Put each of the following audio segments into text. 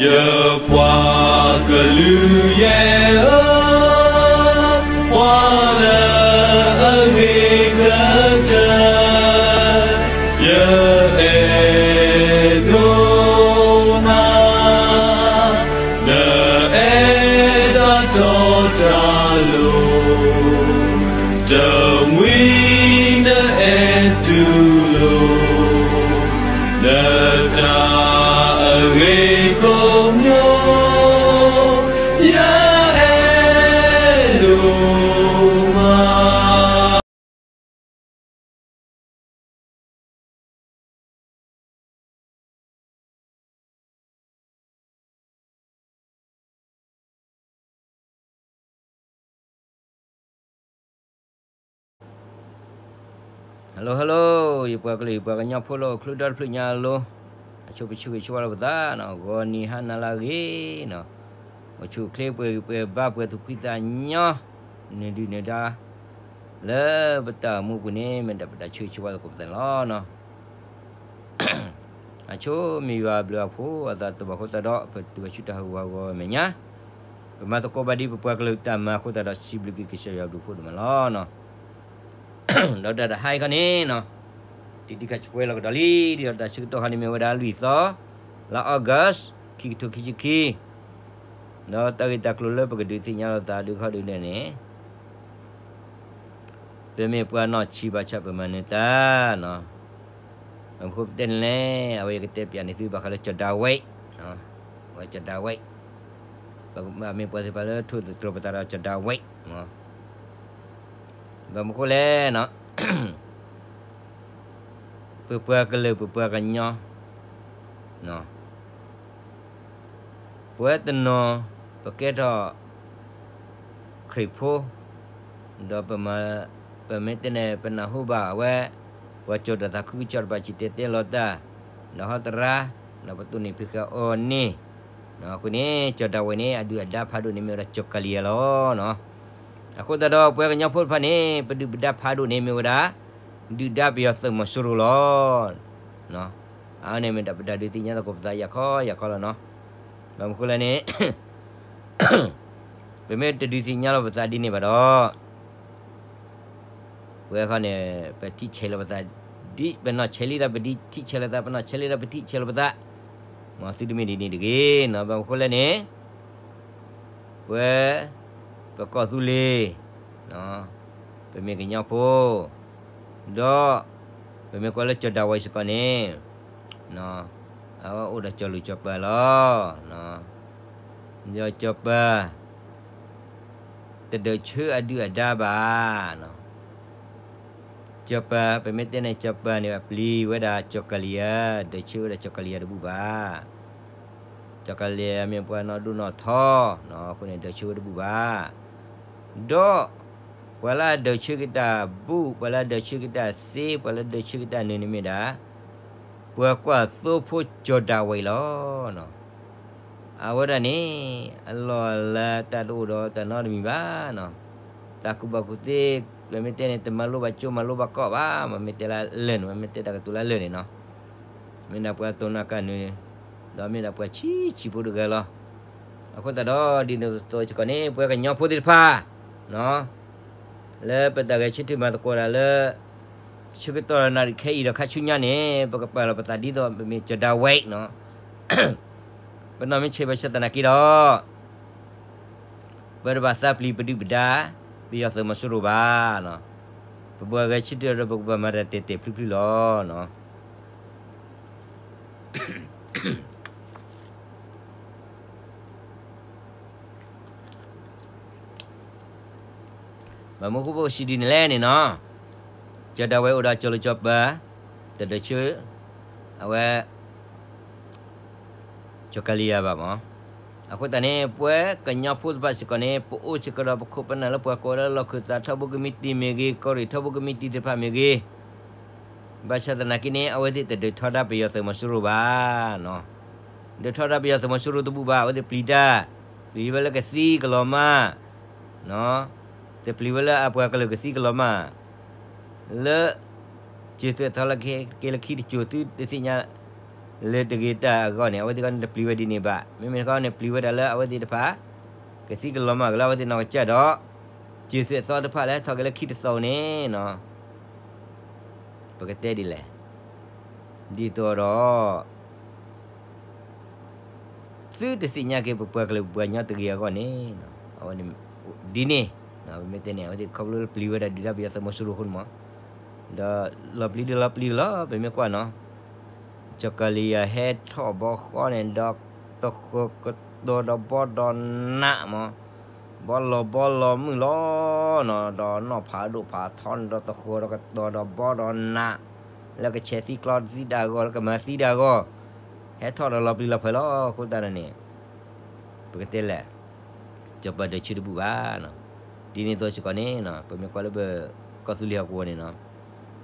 ယပှၤကလုာ်ယဲၢ်ဧၢ, ပှၤလၢအဂ့ၤကတၢၢ်, ယအဲၣ်ဒိးနၤ, နအဲၣ်တၢ်တီတၢ်လိၤ, တမှံၤနအဲၣ်တူၢ်လိာ် နတၢ်အဂ့ၤကိးမံၤ, ယအဲၣ်ဒိးမး. Hello hello, ယပှၤကလုာ် ယပှၤကညီဖိလၢအိၣ်ချူဒီတဖျၢၣ်ညါအလိၤ, အဆိပဆၢဂ့ၤဆၢဝါလီၤပသးနီၤ, ဂီၤနံၤဟါနၤလၢအဂ့ၤနီၤ, အိၣ်ဆူၣ်အိၣ်ချ့ပှဲၤဂံၢ်ပှဲၤဘါ ပှဲၤသူၣ်ဖှံသးညီ, နုာ်ဒုၣ်နုာ်ဒါ လၢပတၢ်အိၣ်မူအပူၤန့ၣ် မ့ၢ်ဒၣ်ပတၢ်ဆၢဂ့ၤဆၢဝါသကိးပသးန့ၣ်လီၤ. အဆိမ့ၢ်ယွၤအဘျုးအဖှိၣ်အသးတဘၣ်အဃိသတးဒီး ပတုၤဘၣ်ဆူတၢ်ဟးဂူာ်ဟးဂီၤအမဲာ်ညါ, ပမၤသကိးဘၣ်ဒ်ပပှၤကလုာ်တၢ်မၤအဃိသတးဒီး စံးဘျုးက့ၤကစၢ်ယွၤအဘျုးအဖှိၣ်ဒိၣ်မးလီၤ. ဒီးတၢ်တဟါအံၤခီန့ၣ်နီၤ, တံၤတံၤခါဆှဲလီၤကဒီးလံ, ဒီးတၢ်ဆၢကတီၢ်ခီန့ၣ်မ့ၢ်ဝဲဒၣ်လွံၢ်သီ, လါ August ခံကထိခံဆံခံ, ဒီးတၢ်ဂ့ၢ်တၢ်ကျိၤလၢပကဒုးသ့ၣ်ညါလိာ်သးဒုးခီဒုးန့ၣ်န့ၣ် ပမ့ၢ်ပှၤနီၢ်ဆံးဘၣ်ဆၣ်ပမၤနၢၤတၢ်, ဘၣ်မနုၤဃိပတဲန့ၣ်လဲၣ်, အဝဲယကတဲပၠးန့ၢ်သုဘၣ်ဃးလၢကၠီၤဒၤဝဲး, အဝဲကၠီၤဒၤဝဲး, ပမ့ၢ်ပှၤသ့ၣ်တဖၣ်လၢထိၣ်သတြီၤပသးဒီးကၠီၤဒၤဝဲး, ဘၣ်မနုၤဃိလဲၣ်, ပပှၤကလုာ်ပပှၤကညီ ပဝဲတနီၤ ပကဲထီၣ်ခရံာ်ဖိ, ဒီးပမ့ၢ်တဲန့ၣ် ပနၢ်ဟူဘၣ်အဝဲ ပှၤကၠီၤတၢ်သးခုကစီၣ်တဖၣ် စံၣ်တဲၤတဲလီၤတၢ်, ဒီးဟီသရၣ်, ဒီးပတိၢ်နီၣ်ဖံးဃာ်အီၤန့ၣ်, အဃိန့ၣ် ကၠီၤဒၤဝဲးန့ၣ် အဒုၣ်အဒါဖးဒိၣ်န့ၣ်မ့ၢ်ဝဲဒၣ်ကၠီၤကၤလံယၤလီၤ. အဃိသတးဒီး ပဝဲကညီဖိတဖၣ်န့ၣ် ပဒုၣ်ပဒါဖးဒိၣ်န့ၣ်မ့ၢ်ဝဲဒၣ် ဒုၣ်ဒါပယီၤသုးမီၤစိရိၤလီၤ. အဝဲန့ၣ်မ့ၢ်ဒၣ်ပတၢ်ဒုးသ့ၣ်ညါသကိးပသးယၤခီယၤခီလီၤနီၤ. ဘၣ်မနုၤဃိလဲၣ်န့ၣ် ပမ့ၢ်တဒုးသ့ၣ်ညါလီၤပသးဒ်န့ၣ်ဘၣ်ဒီး ပဝဲခီန့ၣ် ပထံၣ်ဆဲးလီၤပသး, ဒ်ပနီၢ်ဆဲးလံဒီးပဒ်ထံၣ်ဆဲးလီၤသး, ပနီၢ်ဆဲးလံဒီးပထံၣ်ဆဲးလီၤပသး, မ်သုတမ့ၢ်ဒ်န့ၣ်တဂ့ၤနီၤ. ဘၣ်မနုၤဃိလဲၣ်န့ၣ် ပဝဲ ပကီၢ်သူလ့ၤ ပမ့ၢ်ကညီဖိ, ဒီးပမ့ၢ်ကွၢ်လၢကၠီၤဒၤဝဲးစ့ၢ်ကီးန့ၣ် အဝဲအိၣ်ဒီးကၠီၤလုၢ်ကၠီၤပၤလီၤ. ဒီးကၠီၤပၤ တဒုးဆၢအဒုၣ်အဒါဘၣ်. ကၠီၤပၤ ပမ့ၢ်တဲန့ၣ် ကၠီၤပၤန့ၣ် အပျံၤဝဲဒၣ်ကၠီၤကၤလံယၤ, ဒုးဆၢဝဲဒၣ်ကၠီၤကၤလံယၤတဘူၣ်ဘၣ်. ကၠီၤကၤလံယၤမ့ၢ်ပှၤနီၢ်ဒိၣ်နီၢ်ထီ, အဃိန့ၣ် ဒုးဆၢဝဲတဘူၣ်ဘၣ်. ဒီးပှၤလၢအဒုးဆၢက့ၤတၢ်ဘူၣ်, ပှၤလၢအဒုးဆၢက့ၤတၢ်သ့, ပှၤလၢအဒုးဆၢက့ၤတၢ်နုၤန့ၣ်မ့ၢ်ဒၣ် ပှၤကွၢ်သိဖိကၠီၤဒၤဝဲးလီၤ. အဝဲဒၣ်န့ၣ် အလီၢ်အလၤတၢ်တအိၣ်ဒီးတၢ်နီတမံၤဘၣ်နီၤ. တၢ်ကူၣ်ဘၣ်ကူၣ်သ့ ပမ့ၢ်တဲန့ၣ် တမၤလိဘၣ်ကၠိမၤလိဘၣ်ကီးဘၣ်, မ့မ့ၢ်တဲလၢအလၢာ်န့ၣ် မ့မ့ၢ်တဲတၢ်ကတိၤလၢအလၢာ်န့ၣ်နီၤ. မ့ၢ်ဒၣ်ပှၤတိၢ်နီၣ်ကနၢၤ, ဒီးမ့ၢ်ဒၣ်ပှၤဆံးဆံးဖိတဂၤလီၤ. အဃိသတးဒီး ဒ်န့ၣ်အသိးစ့ၢ်ကီးန့ၣ် ပဝဲကညီဖိသ့ၣ်တဖၣ် လၢပတၢ်ဂဲၤဆၢထၢၣ်မၤသကိးတၢ်လၢ ဆၢကတီၢ်နၣ်ရံၣ်ခဲအံၤဒီးခါဆူညါန့ၣ် ပကပာ်လီၤပသးဒ်သိး ပမ့ၢ်ကၠီၤဒၤဝဲးနီၤ, ပနီၢ်မ့ၢ်ဆဲးဘၣ်ဆၣ်သနာ်က့ဒီး ပတဘၣ်သးပျံၤပဒုၣ်ပဒါ ပယီၤသုးမီၤစိရိၤဘၣ်နီၤ. ပဘၣ်ဂဲၤဆၢထၢၣ်ဒီး ပကဘၣ်မၤတၢ်တဲာ်တဲာ်ဖျုးဖျုးလီၤနီၤ. ဘၣ်မနုၤဃိပကစံးဒ်န့ၣ်လဲၣ်န့ၣ်နီၤ, ကၠီၤဒၤဝဲးအိၣ်ဒီးကၠီၤလုၢ်ကၠီၤပၤ, တဒုးဆၢ အဝဲ ကၠီၤကၤလံယၤဘၣ်မး. အဃိသတးန့ၣ် ပဝဲကညီဖိသ့ၣ်တဖၣ်စ့ၢ်ကီးန့ၣ် ပအိၣ်စ့ၢ်ကီးဒီးပခိၣ်ပနၢ်လၢပှၤကိးဝဲဒၣ်လီၢ်ခၢၣ်သးထီဘိကမံးတံာ်မ့ၢ်ဂ့ၤ, ကီၢ်ရ့ၣ်ထီဘိကမံးတံာ်သ့ၣ်တဖၣ်မ့ၢ်ဂ့ၤ, ဘၣ်ဆၣ်သနာ်က့န့ၣ် အဝဲသ့ၣ်တဒုးထီဒါပယီၤသုးမီၤစိရိၤဘၣ်နီၤ. ဒုးထီဒါပယီၤသုးမီၤစိရိၤတဘူၣ်ဘၣ်, အဝဲသ့ၣ်ပျံၤတၢ်, ပျံၤဝဲလၢကသံကလီၤမၢ် တပျံၤဝဲလၢအပှၤကလုာ်ကသံကလီၤမၢ်, လၢ ကၠိၤသွဲၣ်ထီလၢက့လၢခံတကၠိၤ သုတသ့ၣ်ညါ လၢတဂ့ၤတၢ်အဂီၢ်န့ၣ် အဝဲသ့ၣ်ခီန့ၣ်တပျံၤဝဲဒ်န့ၣ်ဘၣ်. မ့မ့ၢ်တခီန့ၣ် ပျံၤဝဲဒၣ်လၢအဝဲသ့ၣ်တဖၣ် ကသံကလီၤမၢ်က့ၤလၢအဝဲသ့ၣ်နီၢ်ကစၢ်ဒီး စၢၤသွဲၣ်သီတဖၣ်လၢဟဲထီၣ်က့ၤလၢခံတသီန့ၣ်နီၤ, ပကတဲဒ်လဲၣ်, ဒ်သိးဒီး သုတသ့ၣ်ညါက့ၤပပှၤကလုာ်ပပှၤကညီတဂ့ၤအဂီၢ်န့ၣ်, အဝဲန့ၣ် ဒ်န့ၣ်, ပမ့ၢ်တဲန့ၣ် အဝဲသ့ၣ်ခီဖျိလၢပျံၤဝဲဒၣ်ဒုၣ်ဒါပယီၤသုးမီၤစိရိၤအဃိန့ၣ်မး, ဒီးလီၤပျံၤဒုးလီၤပျံၤလီၤ ပမ့ၢ်ကွၢ်နီၤ, ကၠီၤကၤလံၤယၤဟဲထီၣ်ဘီဃီန့ၣ်ဒီး တဃၢၤကတီၤဒီးဘီဒီးနးမး, ဘီလီၤဘီလီၤမုၢ်လီၤနီၤ, ဒီးနီၣ်ဖးဒိၣ်ဖးထီန့ၣ်ဒီးတဃၢၤဒီးကတီၤဒီးဘီဒီးနး, လၢကဆဲးသံကျီသံတၢ်အဂီၢ် လၢကမၤသံတၢ်အဂီၢ်, ဟဲထီၣ်ဒီးလီၤပျံၤလီၤဖုးလီၤ. အဃိသတးန့ၣ် ပကတဲလဲၣ်, စီၤပၤဒၢးဆၢတဘူၣ်ဘၣ်နီၤ, ဒ်န့ၣ်အသိးစ့ၢ်ကီးန့ၣ်နီၤ ပမ့ၢ်ကွၢ်လၢပကီၢ်သူလ့ၤဟီၣ်ကဝီၤန့ၣ်နီၤ,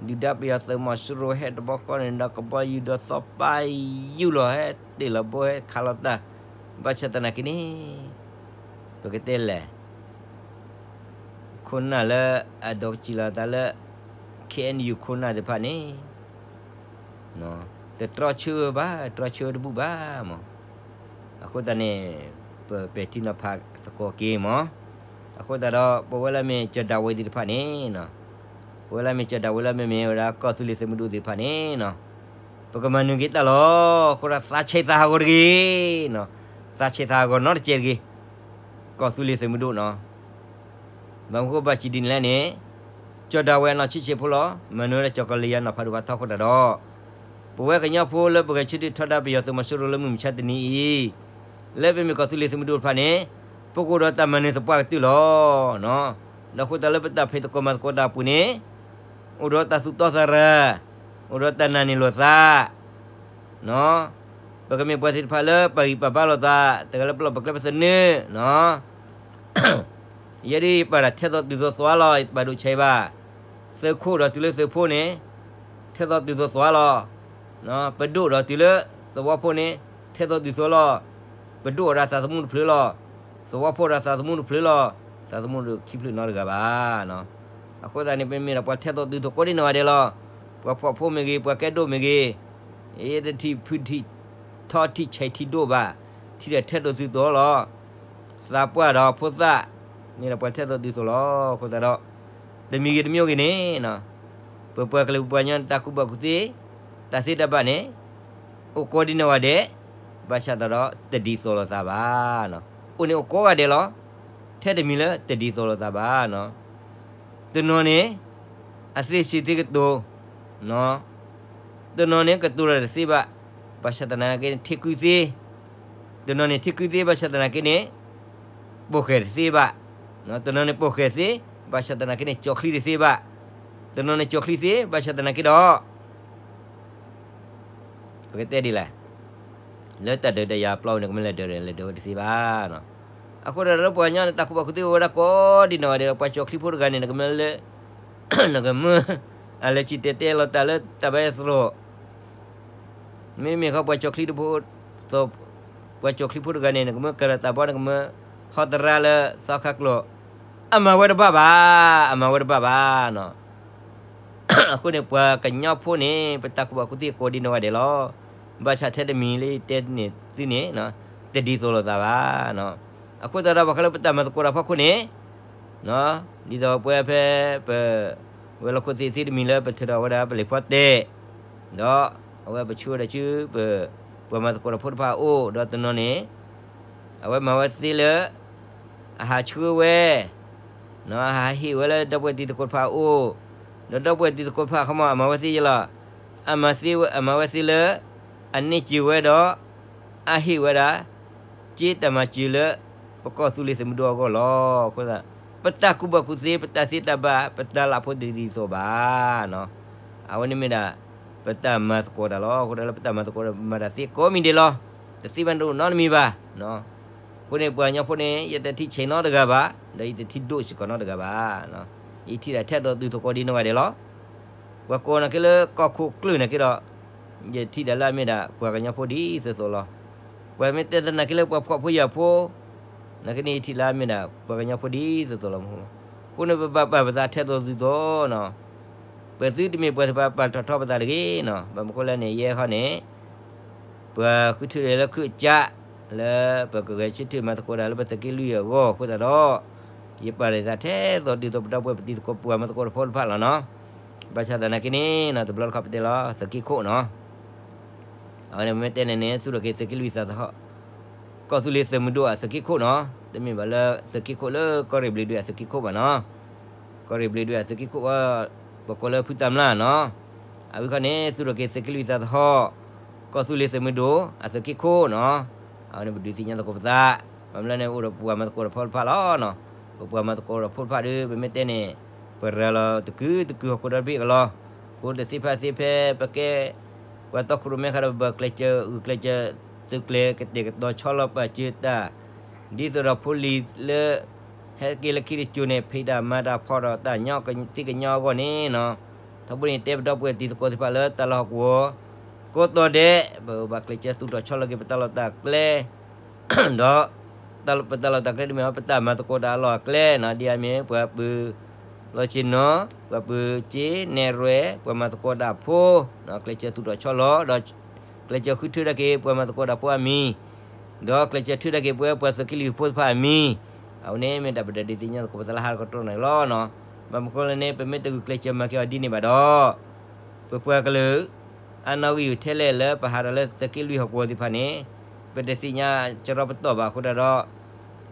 ဒုၣ်ဒါပယီၤသုးမီၤစိရိၤဟဲတဘီဃီန့ၣ်ဒီး ကဘီယူၤဒီးသီပာ်ယူၤလီၤ ဟဲတ့ၢ်လီၤဘိဟဲခးလီၤတၢ်, ဘၣ်ဆၣ်သနာ်က့န့ၣ် ပကတဲလဲၣ် ခိၣ်နၢ်လၢအဒိးကစံၣ်လီၤသးလၢ ခ့ၣ်အဲၣ်ယူၣ် ခိၣ်နၢ်သ့ၣ်တဖၣ်န့ၣ် တတြီဆၢဘၣ် တြီဆၢတဘူၣ်ဘၣ်မး, အဃိသတးန့ၣ် ပပဲာ်ထံနီၤဖးသကိးက့ၤမး, အဃိသတးဒီး ပဝဲလၢမ့ၢ်ကၠီၤဒၣ်ဝဲသ့ၣ်တဖၣ်န့ၣ်နီၤ, ပဝဲလၢမ့ၢ်ကၠီၤဒၣ်ဝဲလၢမ့မ့ၢ်ဝဲဒၣ်ကီၢ်သူလ့ၤသုးမုၢ်ဒိၣ်သ့ၣ်တဖၣ်န့ၣ်နီၤ, ပကမၤနၢၤက့ၤတၢ်လီၤ. အဃိဒီးသးဆဲးသးဟးဂီၤတဂ့ၤနီၤ, သးဆဲးသးဟးဂီၤနီတစဲးတဂ့ၤ, ကီၢ်သူလ့ၤသုးမုၢ်ဒိၣ်နီၤ ဘၣ်မနုၤဃိဘၣ်စံးဒ်န့ၣ်လဲၣ်န့ၣ်, ကၠီၤဒၣ်ဝဲအနီၢ်ဆံးဆံးဖိလီၤ, မၤနၢၤဝဲဒၣ်ကၠီၤကီၤလံၤယၤနီၢ်ဖးဒိၣ်ဖးထီအဃိသတးဒီး, ပဝဲကညီဖိလၢပဂဲၤဆၢထၢၣ်ထီဒါပယီၤသုးမီၤစိရိၤလၢမုၢ်မဆါတနံၤအံၤ, လၢပမ့ၢ်ကီၢ်သူလ့ၤသုးမုၢ်ဒိၣ်တဖၣ်န့ၣ်, ပကအိၣ်ဒီးတၢ်မၤနၢၤသပှၢ်ကတၢၢ်လီၤ. ဒီးအဃိသတးလၢပတၢ်ဖံးသကိးမၤသကိးတၢ်အပူၤန့ၣ်, အိၣ်ဒီးတၢ်သူၣ်တီသးရၤ, အိၣ်ဒီးတၢ်နာ်န့ၢ်လိာ်သး ပကမ့ၢ်ပှၤသ့ၣ်တဖၣ်လၢပာ်ဂံၢ်ပာ်ဘါလိာ်သး, တဂၤလၢပလီၢ်ပကျဲပသနၢၣ်, ယဲဒၣ်ယပာ်တၢ်ထဲသိးတုၤသိးသွါလီၤ, ယပာ်ဒိၣ်ဆဲးဘၣ်, သုးခိၣ်ဒီးတုၤလၢသုးဖိန့ၣ်, ထဲသိးတုၤသိးသွါလီၤ, ပဒိၣ်ဒီးတုၤလၢသဝီဖိန့ၣ်, ထဲသိးတုၤသိးလီၤ, ပဒိၣ်ဒီးသးသမူတဖျၢၣ်လီၤ, သဝီဖိဒီးသးသမူတဖျၢၣ်လီၤ, သးသမူတခံဖျၢၣ်နီတဂၤဘၣ်. အဃိသတးန့ၣ် ပမ့ၢ်ဒီးပှၤထဲသိးတုၤသိးကိးဒံနီၢ်ဂၤဒဲးလီၤ, ပှၤဖှီၣ်ဖိမ့ၢ်ဂ့ၤ, ပှၤကဲဒိၣ်မ့ၢ်ဂ့ၤ, ယတထံၣ်ဖုထံၣ်ထီထံၣ်ဆဲးထံၣ်ဒိၣ်ဘၣ်, ထံၣ်ဒီးထဲသိးတုၤသိးလီၤ, သးပှၢ်ဒီးဖိသၣ်, မ့ၢ်ဒီးပှၤထဲသိးတုၤသိးလီၤ. အဃိသတးဒီး, တမံၤဂ့ၤတမံၤဂ့ၤန့ၣ်, ပပှၤကလုာ်ပပှၤကညီတၢ်ကူၣ်ဘၣ်ကူၣ်သ့, တၢ်သ့တၢ်ဘၣ်န့ၣ်, အိၣ်ကိးဒံနီၢ်ဂၤဒဲး, ဘၣ်ဆၣ်သတးဒီးတဒ်သိးလိာ်သးဘၣ်. အိၣ်န့ၣ်အိၣ်ကိးဂၤဒဲးလီၤ, ထဲတမံၤလၢတဒ်သိးလိာ်သးဘၣ်. တနီၤန့ၣ်, အသ့စံးသ့ကတိၤ, တနီၤန့ၣ်ကတိၤဒီးတသ့ဘၣ်, ဘၣ်ဆၣ်သနာ်က့န့ၣ် ထံၣ်ကုသ့, တနီၤန့ၣ်ထံၣ်ကုသ့ ဘၣ်ဆၣ်သနာ်က့န့ၣ်, ပိာ်ဃဲၤတသ့ဘၣ်, တနီၤန့ၣ်ပိာ်ဃဲၤသ့, ဘၣ်ဆၣ်သနာ်က့န့ၣ် ကၠီၤချံတသ့ဘၣ်, တနီၤန့ၣ်ကၠီၤချံသ့ ဘၣ်ဆၣ်သနာ်က့ဒီး ပကတဲဒ်လဲၣ်, လၢတၢ်ဒုးတၢ်ယၤပျီန့ၣ် ကမ့ၢ်လဲၤဒုးလဲၤဒုးဝဲတသ့ဘၣ်. အဃိဒီးလၢပှၤကညီန့ၣ် တၢ်ကူၣ်ဘၣ်ကူၣ်သ့အိၣ်ဝဲဒၣ်ကိးဒံနီၢ်ဂၤဒဲးလီၤ. ပှၤကၠီၤချံဖိတဂၤန့ၣ် နကမၢလၢ, နကမၢ, အလဲၤစံၣ်တဲၤတဲလီၤတၢ်လၢတၢ်ဘါယွၤသရိာ်, မ့မ့ၢ်ဃီပှၤကၠီၤချံတဖိ, ပှၤကၠီၤချံဖိတဂၤန့ၣ် နကမၢကဲဒီးတၢ်ဘီ နကမၢဟီသရၣ်လၢသီခါကျိာ်, အမၤဝဲတဘၣ်ဘၣ်, အမၤဝဲတဘၣ်ဘၣ်. အဃိန့ၣ် ပှၤကညီဖိန့ၣ် ပတၢ်ကူၣ်ဘၣ်ကူၣ်သ့ကိးဒံနီၢ်ဂၤဒဲးလီၤ. ဘၣ်ဆၣ်ထဲတမံၤလၢယတဲန့ၢ်သုန့ၣ်, တဒ်သိးလိာ်သးဘၣ်. အဃိသတးဒီး ဘၣ်ဃးလၢပတၢ်မၤသကိးတၢ်ဖီခိၣ်န့ၣ်, ဒ်သိးပဝဲဖဲပ, ဝဲၤလီၢ်ခိၣ်သ့ၣ်သ့ၣ်တမံၤလၢပထုးထီၣ်ဝဲဒၣ်ပလံာ်ဖီတဲာ်, ဒီးအဝဲပဆိဝဲဒၣ်ဆူ, ပှၤမၤသကိးတၢ်ဖိတဖၣ်အအိၣ်, ဒီးတနီၤန့ၣ်, အဝဲမၤဝဲသ့လၢ အဟးဆှၢဝဲ, အဟးဟ့ၣ်ဝဲလၢဒီပုၢ်ဝဲၢ်တံၤသကိးတဖၣ်အအိၣ်, ဒီးဒီပုၢ်ဝဲၢ်တံၤသကိးတဖၣ်အခီမး အမၤဝဲသ့ယဲလီၤ. အမၤသ့ဝဲ, အမၤဝဲသ့လၢ အန့ၢ်စၢၤဝဲဒီး အဟ့ၣ်ဝဲဒၣ် က့တၢ်မၤစၢၤလၢ ပကီၢ်သူလ့ၤသုးမုၢ်ဒိၣ်အဂီၢ်လီၤ. အဃိသတး ပတၢ်ကူၣ်ဘၣ်ကူၣ်သ့ ပတၢ်သ့တၢ်ဘၣ် ပတၢ်လၢ်ဖိတဒ်သိးဘၣ်. အဝဲန့ၣ်မ့ၢ်ဒၣ် ပတၢ်မၤသကိးတၢ်လီၤ. အဃိဒီးလၢပတၢ်မၤသကိး မၤတၢ်သ့ကိးမံၤဒဲးလီၤ. တသ့ဘၣ်ဒိၣ်နီတမံၤဘၣ်. အဃိန့ၣ် ပှၤကညီဖိန့ၣ် ယတထံၣ်ဆဲးနီတဂၤဘၣ်, ဒီးယတထံၣ်ဒိၣ်စ့ၢ်ကီးနီတဂၤဘၣ်. ယထံၣ်ဒၣ်ထဲသိးတုၤသကိးဒံနီၢ်ဂၤဒဲးလီၤ. ပှၤကိးနာ်က့လၢကီၢ်ခိၣ်ကျၢၢ်နာ်က့ဒီး, ယထံၣ်ဒၣ်လၢအမ့ၢ်ဒၣ် ပှၤကညီဖိဒ်သိးသိးလီၤ. ပှၤမ့ၢ်တဲသနာ်က့လၢပှၤဖှီၣ်ဖိယာ်ဖိ, နာ်က့န့ၣ် ယထံၣ်လၢအမ့ၢ်ဒၣ် ပှၤကညီဖိဒ်သိးသိးလီၤ. အဃိန့ၣ် ပဘၣ်ပာ်ပသးထဲသိးတုၤသိးနီၤ. ပသုတမ့ၢ်ပှၤသ့ၣ်တဖၣ်ပာ်ထီၣ်ထီပသးတဂ့ၤနီၤ. ဘၣ်မနုၤဃိလဲၣ်န့ၣ် ယဲခီန့ၣ်, ပ ပှၤဃုထၢလၢခုၣ်ကၠၢ် လၢပကဂဲၤဆၢထၢၣ်မၤသကိးတၢ်လၢပသုးက့လွံၢ်အဂီၢ်အဃိသတးဒီး, ယပာ်တၢ်သးထဲသိးဒ်သိးပဒီပုၢ်ဝဲၢ်ပတံၤသကိးပှၤမၤသကိးတၢ်ဖိတဖၣ်လီၤနီၤ. ဘၣ်ဆၣ်သနာ်က့န့ၣ်နီၤ တဘျီတခီၣ်ပတဲလီၤသုးက့ခိၣ်နီၤ. အဝဲန့ၣ်မ့ၢ်တဲန့ၣ်န့ၣ် သူၣ်ထီၣ်က့ၤသုးက့လွံၢ်သးသဟီၣ် ကီၢ်သူလ့ၤသုးမုၢ်ဒိၣ်အသုးက့ခိၣ်နီၤ. တမ့ၢ်ဘၣ်လၢသုးက့ခိၣ်လၢကီၢ်ရ့ၣ်ဘျ့းဒွဲၣ်အသုးက့ခိၣ်ဘၣ်နီၤ. ကီၢ်ရ့ၣ်ဘျ့းဒွဲၣ်အသုးက့ခိၣ်အီၤ ပကိးလၢဖုတၢ်မျၢ်နီၤ. အဝဲခီန့ၣ် သူၣ်ထီၣ်က့ၤသုးက့လွံၢ်သးသဟီၣ် ကီၢ်သူလ့ၤသုးမုၢ်ဒိၣ်အသုးက့ခိၣ်နီၤ. အဝဲန့ၣ်ပဒုးသ့ၣ်ညါသကိးပသး, ဘၣ်မနုၤလဲၣ်န့ၣ် အိၣ်ဒီးပပှၤမၤသကိးတၢ်ဖိတဖၣ်လီၤနီၤ. ပပှၤမၤသကိးတၢ်ဖိတဖၣ်ဒီး ပမ့ၢ်တဲန့ၣ် ပရၤလီၤတကုာ်တကုာ်ဟီၣ်ခိၣ်ဒီတဘ့ၣ်ကလီၤ. အဃိတသ့ၣ်ဖဲသ့ၣ်ဖဲပကဲ ပှၤတီခိၣ်ရိၣ်မဲခါဒီး ပဘၣ်ကျဲးစၢးဂုာ်ကျဲးစၢးသုးကျဲၤကတဲာ်ကတီၤဆီလီၤပာ်စၢၤတၢ် ဒ်သိးဒီးဖိလံၤလၢ ဟဲက့ၤလၢခံတစိၤန့ၣ် ဖံးတၢ်မၤတၢ်ဖီၣ်ဒီးတၢ်ညီသ့ၣ်ကညီအဂီၢ်န့ၣ်နီၤ. ထီဘိန့ၣ် တဲပဒီပုၢ်ဝဲၢ်တံၤသကိးသ့ၣ်တဖၣ်လၢတၢ်လီၢ်ဟီၣ်ကဝီၤ ကိးတီၤဒဲး ပဘၣ်ကျဲးစၢးသူၣ်ထီၣ်ဆီလီၤက့ၤပတၢ်လီၢ်တၢ်ကျဲ ဒီး ပတၢ်လီၢ်တၢ်ကျဲတမ့ၢ် ပတၢ်မၤသကိးတၢ်အလီၢ်အကျဲနီၤ ဒ်အမ့ၢ်ပှၤပၢၤလီၢ်ဆ့ၣ်နီၤ ပှၤပၢၤစ့ နဲၣ်ရွဲၣ် ပှၤမၤသကိးတၢ်ဖိ ကျဲးစၢးသူၣ်ထီၣ်ဆီလီၤ ဒီး ကျဲးစၢးဃုထၢဒၣ်က့ၤပှၤမၤသကိးတၢ်ဖိအမံၤ ဒီးကျဲးစၢးထၢဒၣ်က့ၤပဝဲပှၤသုးက့လွံၢ်ဖိတဖၣ်အမံၤ အဝဲန့ၣ်မ့ၢ်တၢ်ပဒုးသ့ၣ်ညါသကိးပသးလၢဟါတကတြူၢ်န့ၣ်လီၤ. ဘၣ်မနုၤဃိလဲၣ်န့ၣ် ပမ့ၢ်တဂုာ်ကျဲးစၢးမၤက့ၤအီၤဒ်န့ၣ်ဘၣ်ဒီး ပပှၤကလုာ် အနီၣ်ဂံၢ်ထဲလဲၣ်လၢပဟးဒီးလၢသုးက့လွံၢ်ဟီၣ်ကဝီၤသ့ၣ်တဖၣ်န့ၣ် ပတသ့ၣ်ညါကရီပတီၢ်ဘၣ်အဃိသတး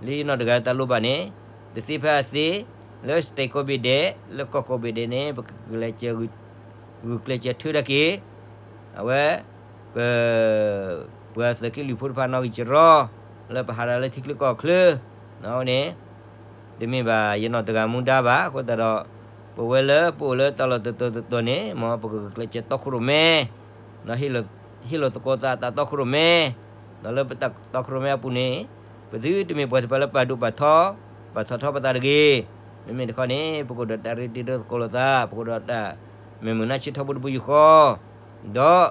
ဒီး လၢယနီၢ်တဂၤတၢ်လိၣ်ဘၣ်န့ၣ် တသ့ဖဲအသ့ လၢ state ကိးဘ့ၣ်ဒဲး လၢကီၢ်ကိးဘ့ၣ်ဒဲးန့ၣ် ပကကျဲးစၢး ဂုာ်ကျဲးစၢးထၢဒၣ်က့ၤ အဝဲ ပ ပှၤသုးက့လွံၢ်ဖိတဖၣ်နီၣ်ဂံၢ်ကရီ လၢပဟးဒီးလၢထံချၢကီၢ်ချၢ အဝဲန့ၣ် တမ့ၢ်ဘၣ်ယနီၢ်တဂၤမူဒါဘၣ် အဃိသတးဒီး ပဝဲလၢပအိၣ်လၢတၢ်လီၢ်တတီၤတတီၤန့ၣ် မ်ပကဂုာ်ကျဲးစၢးတီခိၣ်ရိၣ်မဲ ဒီးဟ့ၣ်လိာ်သကိးသးတၢ်တီခိၣ်ရိၣ်မဲ ဒီးလၢပတၢ်တီခိၣ်ရိၣ်မဲအပူၤန့ၣ် ပသုတမ့ၢ်ပှၤတဖၣ်လၢပာ်ဒိၣ်ပာ်ထီ ပာ်ထီၣ်ထီပသးတဂ့ၤ. မ့မ့ၢ်တခီန့ၣ် ပကအိၣ်ဒီးတၢ်ရ့တံၤရ့သကိးလိာ်သး ပကအိၣ်ဒီးတၢ်မဲာ်မုာ်နါဆ့ထီဘိတဘိယူၢ်ဃီ ဒီး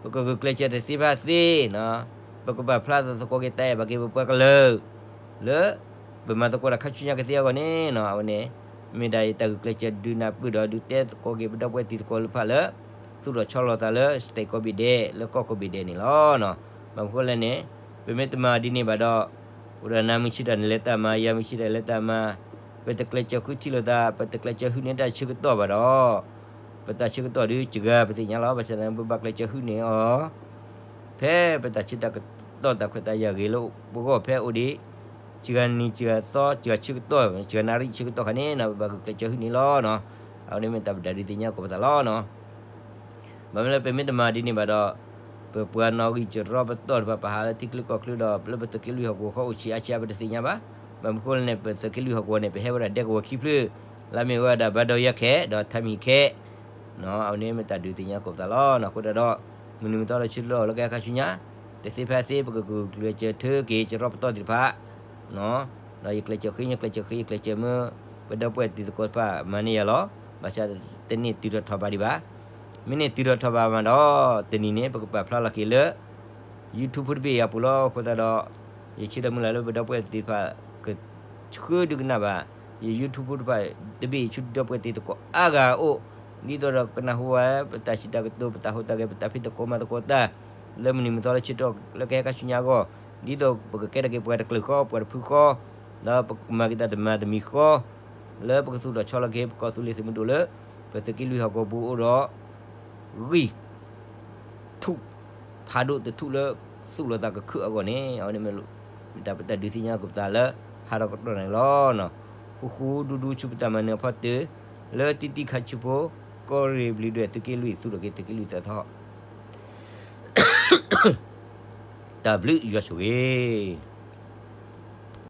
ပကဂုာ်ကျဲးစၢးတသ့ဖဲအသ့ ပကပာ်ဖျါသကိးက့ၤတၢ်အဲၣ်ဘၣ်က့ၤပပှၤကလုာ် လၢ ပမၤသကိးတၢ်ခါဆူညါကသ့အဂီၢ်န့ၣ် အဝဲန့ၣ် မ့ၢ်ဒၣ်ယတၢ်ဂုာ်ကျဲးစၢးဒုးနၢ်ပၢၢ်ဒီးဒုးတဲသကိးက့ၤပဒီပုၢ်ဝဲၢ်တံၤသကိးလၢဖၣ်လၢ သူၣ်ထီၣ်ဆီလီၤသးလၢ state ကိးဘ့ၣ်ဒဲးလၢကီၢ်ကိးဘ့ၣ်ဒဲးန့ၣ်လီၤ. ဘၣ်မနုၤဃိလဲၣ်န့ၣ် ပမ့ၢ်တမၤဒ်န့ၣ်ဘၣ်ဒီး အိၣ်ဒီးနၤမုၢ်ဆ့ၣ်တၢ်နလဲၤတၢ်မၤ ယၤမုၢ်ဆ့ၣ်တၢ်လဲၤတၢ်မၤ ပတကျဲးစၢးဃုထံၣ်လိာ်သး ပတကျဲးစၢးဟုၣ်န့ၢ်တၢ်ဆၢကတီၢ်ဘၣ်ဒီး ပတၢ်ဆၢကတီၢ်ဒုးစှၤပသ့ၣ်ညါလီၤ. ဘၣ်ဆၣ်သနာ်က့ ပဘၣ်ကျဲးစၢးဟုၣ်န့ၢ်အီၤ ဖဲပတၢ်ဆၢကတီၢ်တၢ်ခွဲးတၢ်ယာ်ဂ့ၤလၢပဂီၢ်ဖဲအိၣ်ဒံး စှၤနံၤစှၤသီ စှၤဆၢကတီၢ် စှၤနၣ်ရံၣ်ဆၢကတီၢ်ခါန့ၣ် ပဘၣ်ဂုာ်ကျဲးစၢးဟုၣ်န့ၢ်လီၤ. အဝဲန့ၣ်မ့ၢ်တၢ်ပဒုးသ့ၣ်ညါသကိးပသးလီၤ. ဘၣ်မနုၤလၢပမ့ၢ်တမၤဒ်န့ၣ်ဘၣ်ဒီး ပပှၤနီၣ်ဂံၢ်စရီပတီၢ်တဖၣ် ပဟးလၢထံချၢကီၢ်ချၢဒီး လၢပသုးက့လွံၢ်ဟီၣ်ကဝီၤဃီအိၣ်ဆံးအါဆံးအါ ပတသ့ၣ်ညါဘၣ်. ဘၣ်မနုၤဃိလဲၣ်န့ၣ် ပသုးက့လွံၢ်ဟီၣ်ကဝီၤန့ၣ် ပဟဲဝဲဒၣ်ဒဲကဝီၤခံဖျၢၣ် လၢအမ့ၢ်ဝဲဒၣ် ဘၣ်ဒီးယၤခဲ ဒီး ထါမံၤခဲ အဝဲန့ၣ်မ့ၢ်တၢ်ဒုးသ့ၣ်ညါသကိးပသးလီၤ. အဃိသတးဒီး မုၢ်နံၤမုၢ်သီလၢဆၢထၢၣ်လီၤ လၢကဟဲခါဆူညါ တသ့ဖဲအသ့ ပကဂုာ်ကျဲးစၢးထၢက့ၤစရီပတီၢ်သ့ၣ်တဖၣ် ဒီးယကျဲးစၢးဃ့ ယကျဲးစၢးဃ့ ယကျဲးစၢးမၢ ပဒီပုၢ်ဝဲၢ်တံၤသကိးတဖၣ် မၤန့ၢ်ယၤလီၤ. ဘၣ်ဆၣ်တန့ၢ်တုၤထီၣ်ထီၣ်ဘးဒံးဘၣ်. မ့ၢ်န့ၢ်တုၤထီၣ်ထီၣ်ဘးမးဒီး တနံၤန့ၣ် ပကပာ်ဖျါလီၤက့ၤလၢ YouTube ဖိတဘ့ၣ်အပူၤလီၤ. အဃိသတးဒီး ယဆၢဒီးမုၢ်လၢ်လၢပဒီပုၢ်ဝဲၢ်သ့ၣ်တဖၣ် ကဆှၢဒုးကနၣ်ဘၣ် ယ YouTube ဖိတဖၣ်တဘ့ၣ် ဆူဒီပုၢ်ဝဲၢ်တံၤသကိးအါဂၤအအိၣ် ဒ်သိးဒီးကနၣ်ဟူဝဲ ပတၢ်စံးတၢ်ကတိၤ ပတၢ်ဟူးတၢ်ဂဲၤ ပတၢ်ဖံးသကိးမၤသကိးတၢ် လၢမုၢ်နံၤမုၢ်သီလၢဆၢထၢၣ်လီၤ လၢကဟဲခါဆူညါအဂီၢ် ဒ်သိးပကကဲထီၣ်က့ၤပှၤတကျၢၤဃီ ပှၤတဖုဃီ ဒီးပကမၤက့ၤတၢ်တမၤတမံၤဃီ လၢပကသူၣ်ထီၣ်ဆီလီၤက့ၤ ပကီၢ်သူလ့ၤသုးမုၢ်ဒိၣ်လၢ ပသုးက့လွံၢ်ဟီၣ်ကဝီၤပူၤအိၣ်ဒီး ဂံၢ် ထူၣ် ဖးဒိၣ်တထူၣ်လၢ သူၣ်လီၤသးကခုၣ်အဂီၢ်န့ၣ် အဝဲန့ၣ်မ့ၢ် မ့ၢ်တၢ်ပတၢ်ဒုးသ့ၣ်ညါသကိးပသးလၢ ဟါဒီးကတီၢ်န့ၣ်လီၤ. ဃူဃူဒူဒူဆူပတၢ်မၤနၢၤအဖီတၢၢ် လၢတံၢ်တံၢ်ခါဆူဖိ ကီၢ်ရ့ၣ်ဘျုးဒွဲၣ်သုးက့လွံၢ် သူၣ်ထီၣ်က့ၤသုးက့လွံၢ်သးထီၣ် တၢ်ဘျုးယွၤဆိၣ်ဂ့ၤ